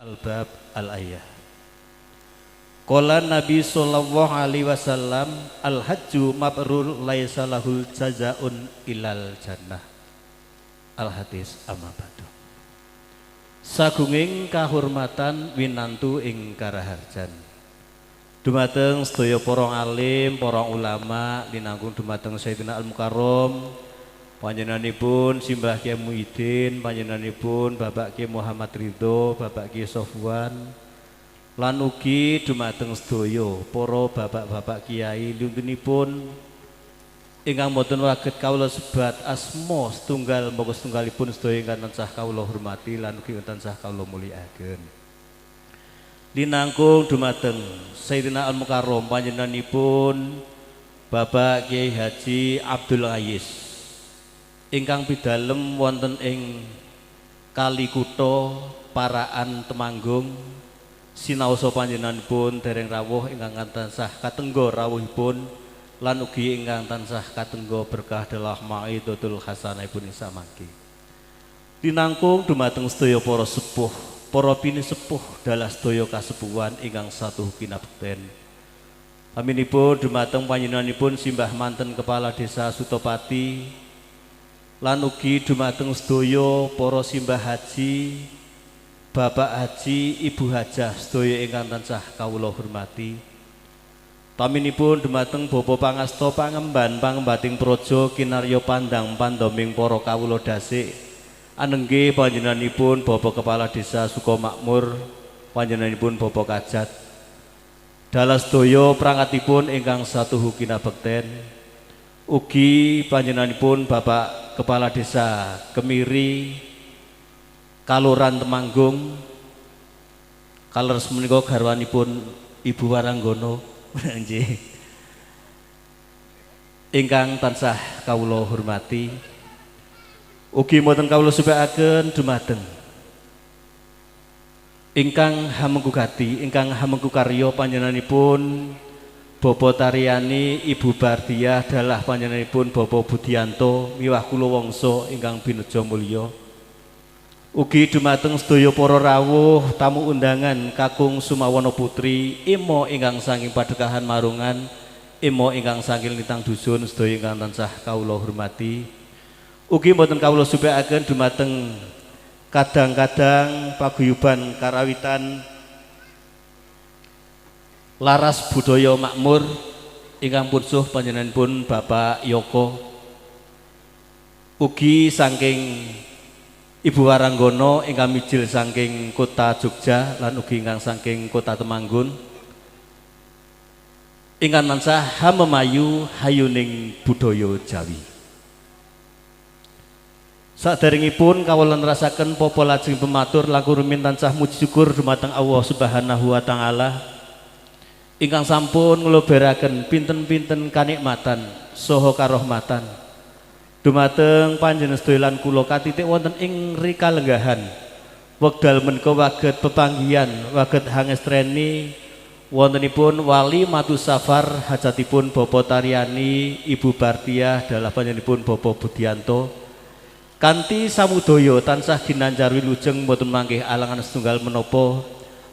Al-bab al-ayah. Qala Nabi sallallahu alaihi wasallam al-hajju mabrur laisa lahul jazaun ilal jannah. Al hadis amma ba'du. Sagunging kahormatan winantu ing karaharjan. Dumateng sedaya para alim, para ulama linangkung dumateng Sayyidina Al-Mukarram, panjenenganipun Simbah Kyai Muhyiddin, panjenenganipun Bapak Kyai Muhammad Ridho, Bapak Kyai Sofwan, lan ugi dumateng sedaya para bapak-bapak kiai lintunipun ingkang boten waget kawula sebat asma setunggal mbaka setunggalipun sedaya ingkang tansah kawula hormati lan ugi tansah kawula mulyakaken. Linangkung dumateng Sayyidina Al-Mukarram panjenenganipun Bapak Kyai Haji Abdul Ais ingkang pidalem wonten ing Kali Kutha Paraan Temanggung, sinaosa panjenenganipun dereng rawuh ingkang tansah katengga rawuhipun lan ugi ingkang tansah katengga berkah dalah maidatul hasanahipun ing samangke. Linangkung dumateng sedaya para sepuh, para pinisepuh dalah sedaya kasepuhan ingkang satuhu kinabekten. Paminipun dumateng panjenenganipun Simbah manten Kepala Desa Sutopati lan ugi dumateng sedaya para simbah haji, bapak haji, ibu hajah sedaya ingkang tansah kawula hormati. Paminipun dumateng Bapak Pangasta Pangemban Pangembating Praja kinarya pandang pandoming para kawula dasik, anengge panjenenganipun Bapak Kepala Desa Sukomakmur, panjenenganipun Bapak Kajat, dalah sedaya perangkatipun ingkang satuhu kinabekten. Ugi panjenenganipun Bapak Kepala Desa Kemiri Kaloran Temanggung, kaleres menika garwanipun Ibu Waranggono nggih, ingkang tansah kawula hormati. Ugi mboten kawula supekaken dumateng ingkang hamengku gati, ingkang hamengku karya panjenenganipun Bapak Tariani, Ibu Bardiah dalah panjenenganipun Bapak Budianto miwah kula wangsa ingkang bineja mulya. Ugi dumateng sedaya para rawuh tamu undangan kakung Sumawana Putri, emo ingkang saking Padekahan Marungan, emo ingkang saking Lintang Dusun sedaya ingkang tansah kawula hormati. Ugi mboten kawula supekaken dumateng kadang-kadang paguyuban karawitan Laras Budaya Makmur ingkang punsuh panjenenganipun Bapak Yoko. Ugi saking Ibu Waranggono ingkang mijil saking kota Jogja lan ugi ingkang saking kota Temanggung ingkang tansah hamemayu hayuning budaya Jawi. Saderengipun kawula nerasaken popo lajeng pematur langkung rumiyin tansah muji syukur dumateng Allah Subhanahu wa taala ingkang sampun ngloberaken pinten-pinten kanikmatan saha karohmatan dumateng panjenengan sedaya lan kula katitik wonten ing rikalenggahan wekdal menika waget pepanggihan waget hangestreni wontenipun wali matu safar hajatipun Bapak Tariani, Ibu Bartiah dalah panjenenganipun Bapak Budianto kanthi samudaya tansah ginanjar wilujeng mboten manggih alangan setunggal menapa.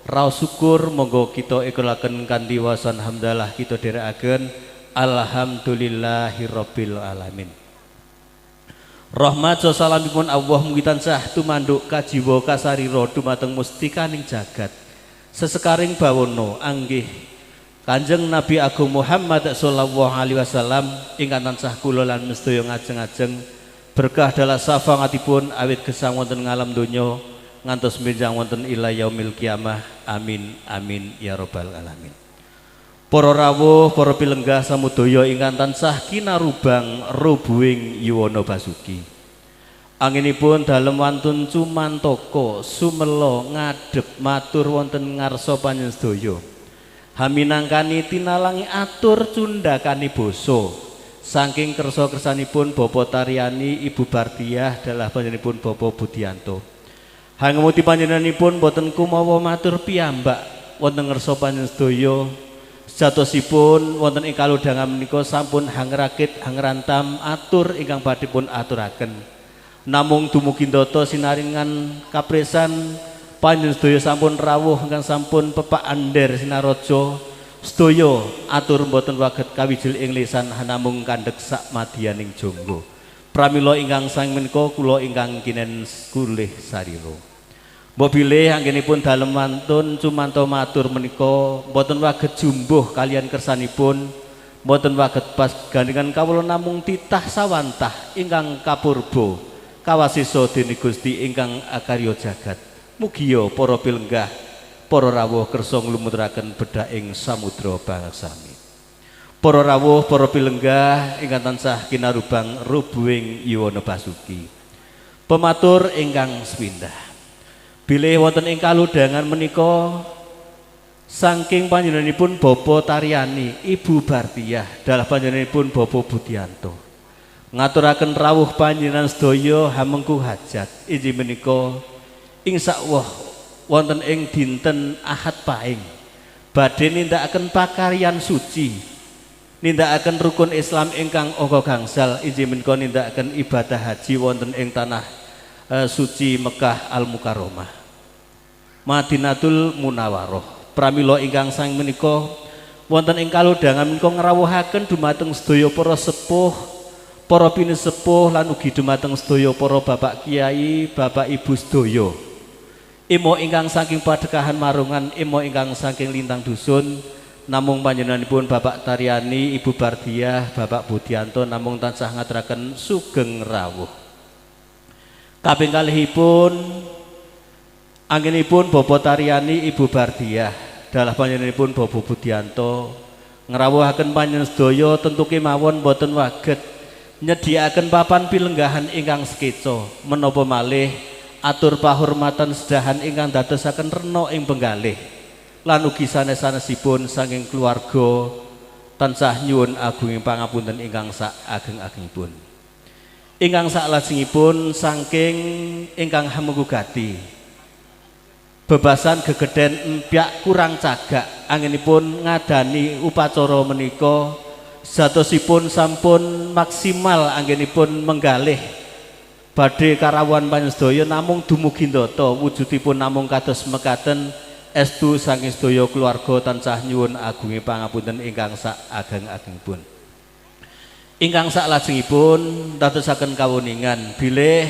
Raos syukur monggo kita ikhulaken kanthi wasan hamdalah kita dherekaken alhamdulillahirabbil alamin. Rahmat salamipun Allah mugi tansah tumanduk kajiwa kasarira dumateng mustikaning jagat sesekaring bawana anggih Kanjeng Nabi Agung Muhammad sallallahu alaihi wasallam ingkang tansah kula lan sedaya ngajeng-ajeng berkah dalah syafaatipun awit gesang wonten ngalam donya ngantos benjang wonten ila yaumil kiamah. Amin amin ya rabbal alamin. Para rawuh, para pilenggah samudaya ingkang tansah kinarubang rubuhing yuwana basuki. Anginipun dalem wantun cumantaka sumela ngadhep matur wonten ngarsa panjenengan sedaya. Haminangkani tinalangi atur cundhakani basa saking kersa-kersanipun Bapak Tariani, Ibu Bardiah dalah panjenenganipun Bapak Budianto. Hangemuti panjenenganipun boten kumawa matur piyambak wonten ngarsa panjenengan sedaya. Sejatosipun wonten ing kalodhangan menika sampun hangrakit hangrantam atur ingkang badhe pun aturaken. Namung dumugi ndata sinaringan kapresan Panjenengan sedaya sampun rawuh ingkang sampun pepak ander sinaraja sedaya atur mboten waget kawijil ing lisan namung kandhek sak madyaning jangga. Pramila ingkang sang menika kula ingkang kinen kulih sarira. Mbok bilih anggenipun dalem wantun cumanto matur menika mboten waget jumbuh kalian kersanipun, mboten waget pas gandingan kawula namung titah sawantah ingkang kapurba kawasisa dening Gusti ingkang akarya jagat. Mugia para pilenggah, para rawuh kersa nglumuturaken bedhaking samudra pangaksami. Para rawuh, para pilenggah ingkang tansah kinarubang rubuhing yuwana basuki. Pematur ingkang sepindah. Bilih wonten ing kalodhangan menika saking panjenenganipun Bapak Taryani, Ibu Bartiyah, dalah panjenenganipun Bapak Budianto. Ngaturaken rawuh panjenengan sedaya hamengku hajat inggih menika insyaallah wonten ing dinten Ahad Paing badhe nindakaken pakaryan suci, nindakaken rukun Islam ingkang angka gangsal inggih menika nindakaken ibadah haji wonten ing tanah suci Mekah Al Mukarramah, Madinatul Munawwarah. Pramila ingkang sang menika wonten ing kalodhangan menika ngrawuhaken dumateng sedaya para sepuh, para pinisepuh lan ugi dumateng sedaya para bapak kiai, bapak ibu sedaya. Imo ingkang saking padekahan Marungan, imo ingkang saking lintang dusun, namung panjenenganipun Bapak Taryani, Ibu Bardiah, Bapak Budianto namung tansah ngaturaken sugeng rawuh. Kaping kalihipun anggenipun Bapak Taryani, Ibu Bardiah, dalah panjenenganipun Bapak Budianto ngrawuhaken panjenengan sedaya tentu kemawon boten waget nyediakaken papan pilenggahan ingkang sekeca menapa malih atur pahormatan sedahan ingkang dadosaken rena ing penggalih lan ugi sanes-sanesipun saking keluarga tansah nyuwun agunging pangapunten ingkang sak ageng-agengipun. Ingkang saklajengipun saking ingkang hamengku gati bebasan gegeden empyak kurang cagak anggenipun ngadani upacara menika satosipun sampun maksimal anggenipun menggalih badhe karawuhan panjenengan namung dumugi ndata wujudipun namung kados mekaten estu saking sedaya keluarga tansah nyuwun agunge pangapunten ingkang sak ageng-agengipun. Ingkang saklajengipun dadosaken kawuningan bilih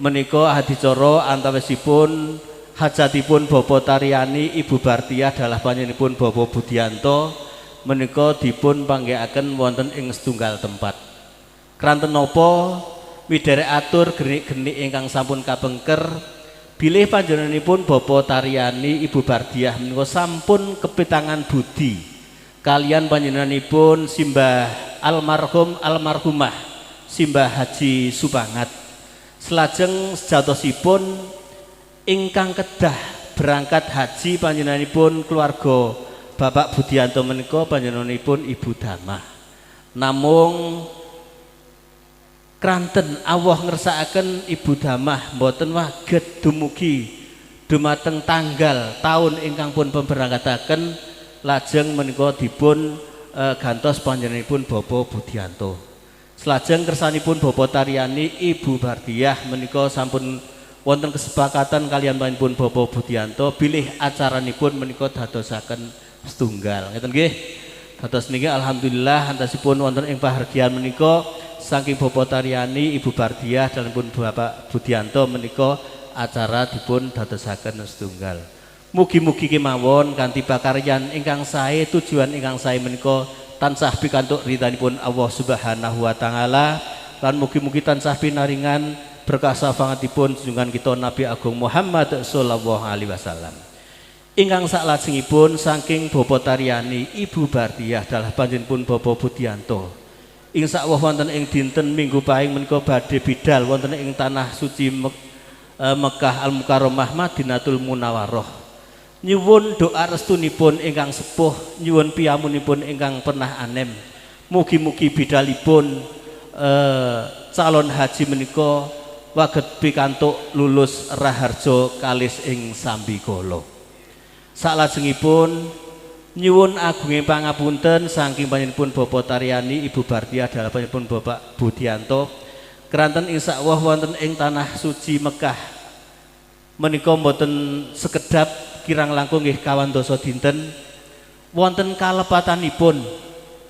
menika adicara antawisipun hajatipun Bapak Taryani, Ibu Bartiah dalah panjenenganipun Bapak Budianto menika dipun panggihakaken wonten ing setunggal tempat. Kranten napa miderek atur genik-genik ingkang sampun kapengker bilih panjenenganipun Bapak Taryani, Ibu Bardiah menika sampun kepitangan budi kalian panjenenganipun simbah almarhum almarhumah simbah Haji Supangat. Selajeng sejatosipun ingkang kedah berangkat haji panjenenganipun keluarga Bapak Budianto menika panjenenganipun Ibu Damah. Namung kranten Allah ngersakaken Ibu Damah mboten waget dumugi dumateng tanggal taun ingkang pun pemberangkataken lajeng menika dipun gantos panjenenganipun Bapak Budianto. Selajeng kersanipun Bapak Taryani, Ibu Bardiah menika sampun wonten kesepakatan kalian panjenenganipun Bapak Budianto bilih acaranipun menika dadosaken setunggal. Ngeten nggih. Dados niki alhamdulillah antasipun wonten ing pahargyan menika saking Bapak Taryani, Ibu Bardiah dan pun Bapak Budianto menika acara dipun dadosaken setunggal. Mugi-mugi kemawon kanthi pakaryan ingkang sae, tujuan ingkang sae menika tansah pikantuk ridhanipun Allah Subhanahu wa taala lan mugi-mugi tansah pinaringan berkah syafaatipun junjungan kita Nabi Agung Muhammad sallallahu alaihi wasallam. Ingkang saklajengipun saking Bapak Taryani, Ibu Bardiah dalah panjenenganipun Bapak Budianto. Insyaallah wonten ing dinten Minggu Paing menika badhe bidal wonten ing tanah suci Mekah Al Mukarramah Madinatul Munawwarah. Nyuwun doa restunipun ingkang sepuh, nyuwun piyamunipun ingkang pernah anem. Mugi-mugi bidalipun calon haji menika waget pikantuk lulus raharja kalis ing sambikala. Saklajengipun nyuwun agunge pangapunten saking panjenenganipun Bapak Taryani, Ibu Bartiah dalah panjenenganipun Bapak Budianto kranten insyaallah wonten ing tanah suci Mekah Menika mboten sekedap, kirang langkung nggih kawan dasa dinten wonten kalepatanipun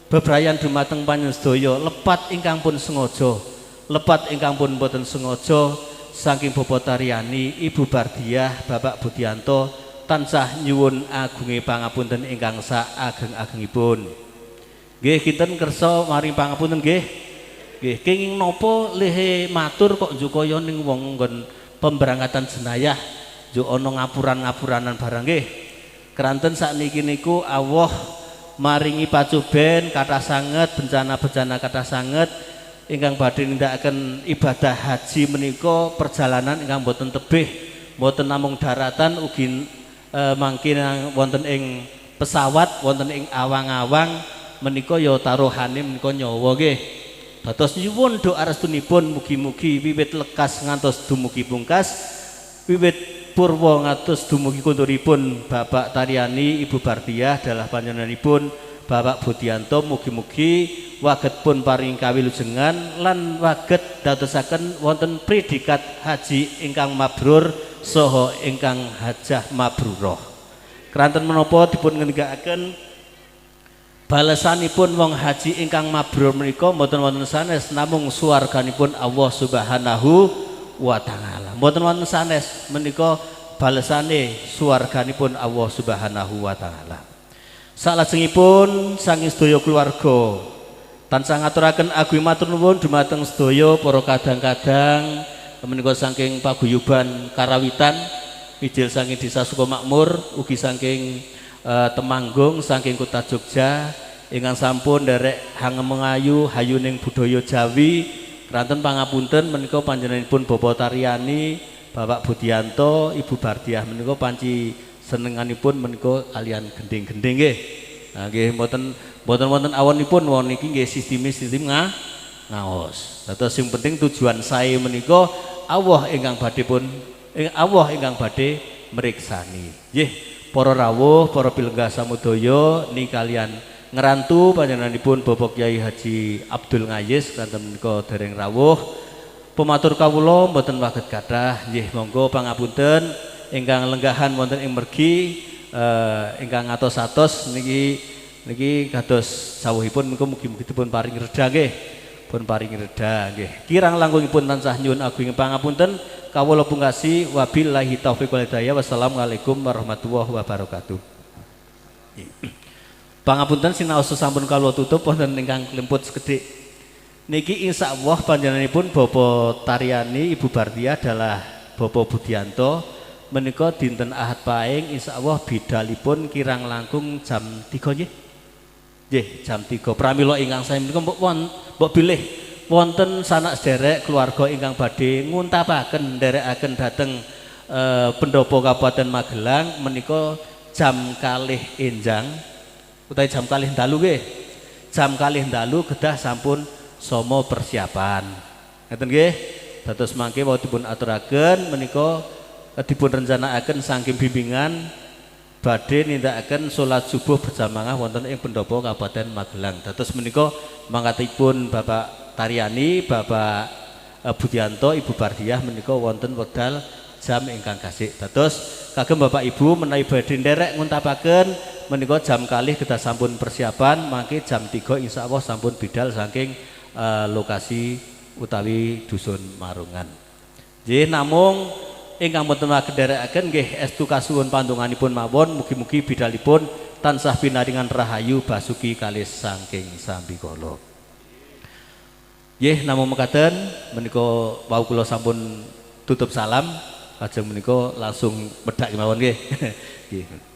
bebrayan dumateng panjenengan sedaya, lepat ingkang pun sengaja, lepat ingkang pun mboten sengaja saking Bapak Taryani, Ibu Bardiah, Bapak Budianto tansah nyuwun agunge pangapunten ingkang saageng-agengipun. Nggih, kinten kersa maring pangapunten nggih? Nggih, kenging napa lehe matur kok njuk kaya ning wong nggon pemberangkatan jenayah, njuk ana ngapuran-ngapuranan barang nggih. Keranten sakniki niku Allah maringi pacuben kathah sanget, bencana-bencana kathah sanget. Ingkang badhe nindakaken ibadah haji menika perjalanan ingkang boten tebih, boten namung daratan, ugi mangke wonten ing pesawat, wonten ing awang-awang menika ya taruhane menika nyawa nggih. Dados nyuwun doa restunipun, mugi-mugi wiwit lekas ngantos dumugi pungkas, wiwit purwa ngantos dumugi konturipun Bapak Taryani, Ibu Bardiah dalah panjenenganipun Bapak Budianto, mugi-mugi waget pun paring kawilujengan lan waget dadosaken wonten predikat haji ingkang mabrur saha ingkang hajah mabrurah. Keranten menapa dipun ngendikaken balesanipun wong haji ingkang mabrur menika mboten wonten sanes namung swarganipun Allah Subhanahu wa taala. Mboten wonten sanes, menika balesane swarganipun Allah Subhanahu wa taala. Salajengipun saking sedaya keluarga tansah ngaturaken agung matur nuwun dumateng sedaya para kadang-kadang menika saking paguyuban Karawitan ijil saking Desa Sukomakmur, ugi saking Temanggung, saking Kota Jogja ingkang sampun nderek hangem mengayu hayuning budaya Jawi. Kranten pangapunten, menika panjenenganipun Bapak Taryani, Bapak Budianto, Ibu Bardiah menika panci senenganipun menika kalian gending-gending nggih. Nah nggih, mboten mboten wonten awonipun, wong niki nggih sisteme sistem ngaos. Dados sing penting tujuan sae menika Allah ingkang badhe pun Allah ingkang badhe mriksani. Nggih, para rawuh, para pilenggah samudaya, ni kalian ngerantu panjenenganipun Bapak Kiai Haji Abdul Ngayis kanten menika dereng rawuh. Pematur kawula mboten waget kathah. Nggih, monggo pangapunten ingkang lenggahan wonten ing mergi ingkang atos-atos niki niki kados sawuhipun menika mugi-mugi dipun paringi reda nggih. Pun paringi reda nggih. Kirang langkungipun tansah nyuwun agung pangapunten. Kawula pungkasi, wabillahi taufik wal hidayah. Wassalamualaikum warahmatullahi wabarakatuh. Pangapunten, sinaosa sampun kawula tutup, wonten ingkang lemput sekedhik. Niki insyaallah panjenenganipun Bapak Taryani, Ibu Bartia adalah Bapak Budianto menika dinten Ahad Paing insyaallah bidalipun kirang langkung jam 3 nggih. Nggih, jam 3. Pramila ingkang sae menika mbok won mbok bilih wonten sanak sederek keluarga ingkang badhe nguntapaken, nderekaken dhateng pendopo Kabupaten Magelang menika jam 2 enjang utawi jam 2 dalu nggih. Jam 2 dalu kedah sampun somo persiapan. Ngeten nggih. Dados mangke wau dipun aturaken menika dipun rencanakaken saking bimbingan badhe nindakaken salat subuh berjamaah wonten ing pendopo Kabupaten Magelang. Dados menika mangkatipun Bapak Taryani, Bapak Budianto, Ibu Bardiah menika wonten wekdal jam ingkang gasik. Dados kagem Bapak Ibu menawi badhe nderek nguntapaken menika jam 2 kedah sampun persiapan, mangke jam 3 insyaallah sampun bidal saking lokasi utawi dusun Marungan. Nggih, namung ingkang boten waget nderekaken nggih estu kasuwun pandonganipun mawon, mugi-mugi bidalipun tansah pinaringan rahayu basuki kalis saking sambikala. Nggih, namung mekaten menika wau kula sampun tutup salam, lajeng menika langsung medhak kemawon nggih. Nggih.